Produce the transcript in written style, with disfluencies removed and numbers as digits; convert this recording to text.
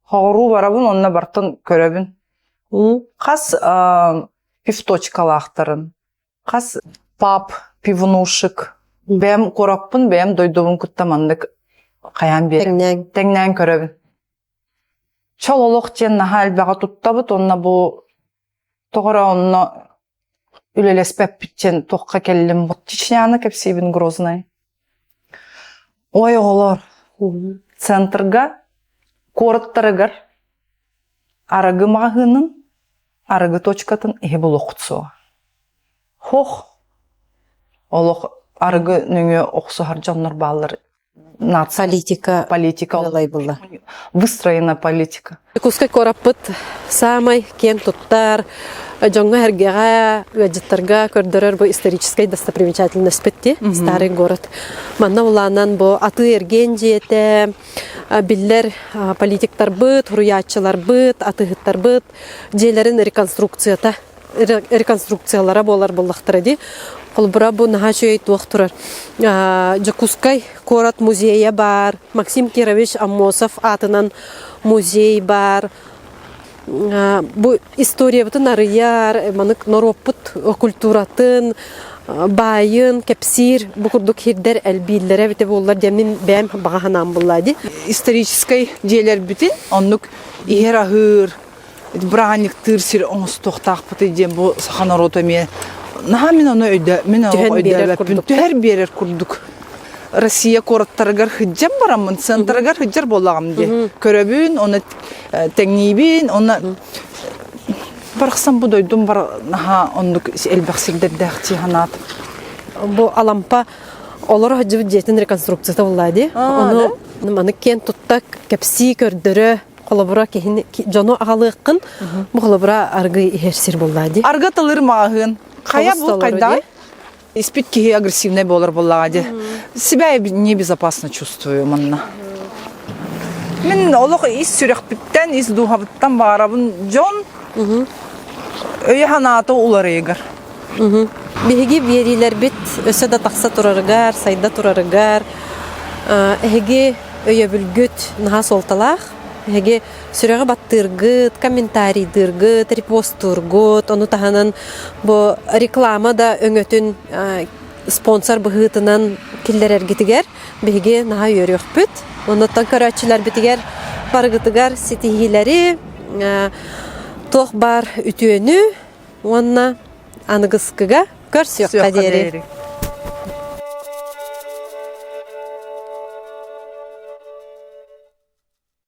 Хоҕуруу барабын онно бартын көрөбүн. Хас пивточкалаахтарын, хас паб, пивнушек. Бэйэм куораппын, бэйэм дойдубун кытта маннык хайаан биэрэн тэҥнээн көрөбүн. Чол олох диэн наһаа элбэҕи туттабыт уонна бу тоҕо эрэ онно үлэлэспэппит диэн туохха кэллим. Чечняны кэпсиибин Грознай. Ой, оҕолор, центрга, куораттарыгар арыгы маҕаһыынын, арыгы точкатын иһи булуоххут суоҕа. Хох, олох арыгы нөҥүө охсуһар дьоннор бааллар нация Политика политика ылай булла. Выстроена политика. Дьокуускай куораппыт саамай киэн туттар, дьоҥҥо-сэргэҕэ, ыалдьыттарга көрдөрөр бу историческай достопримечательностьпыт дии, старый город. Манна улаанан бу атыы-эргиэн дьиэтэ, биллэр политиктарбыт, суруйааччыларбыт, атыыһыттарбыт дьиэлэрин реконструкцията реконструкциялара буолар буоллахтара дии. Холобура, бу наһаа үчүгэй туох турар. Дьокуускай куорат музейа баар, Максим Кирович Аммосов аатынан музей баар. Бу историябытын арыйар, манык норуоппут культуратын, баайын кэпсиир бу курдук сирдэр элбииллэрэ эбитэ буоллар диэн мин бэйэм баҕа санаам булла дии. Историческай дьиэлэрбитин оннук иһэр-аһыыр, бырааһынньыктыыр сир оҥостуохтаахпытый диэн бу саха норуота эмиэ наһаа мин ону өйдөө мин өйдөөбөппүн түһэр биэрэр курдук Россия куораттарыгар сылдьан бараммын центрыгар сылдьар буоллаҕым дии көрөбүн оны тэҥниибин оны барахсан бу дойдум бар наһаа оннук элбэх сирдэрдээх дии санаатым бу Алампа олоро сылдьыбыт дьиэтин реконструкцията булла дии ону маны киэн тутта кэпсии көрдөрө холобура киһини дьону аҕалыаххын бу холобура аргы иһэр сир буоллаа дии аргы тылыр маҕаһыын хайа бу хайдаҕай испит киһи агрессивный буолар буоллаҕа дии себя небезопасно чувствую манна мин олох ис сүрэхпиттэн ис дууһабыттан баарабын дьон өйө санаата уларыйыгар Биһиги биэриилэрбит өссө да тахса турарыгар, сайда турарыгар эһиги өйөбүлгүт наһаа суолталаах. Эһиги сүрэҕи баттыыргыт, комментарийдыыргыт, репостуургут, ону таһынан бу реклама да өҥөтүн спонсор быһыытынан киллэрэргитигэр биһиги наһаа үөрүөхпүт. Оннуттан көрөөччүлэрбитигэр барыгытыгар ситиһиилэри, туох баар үтүөнү уонна аныгыскыга көрсүөххэ диэри.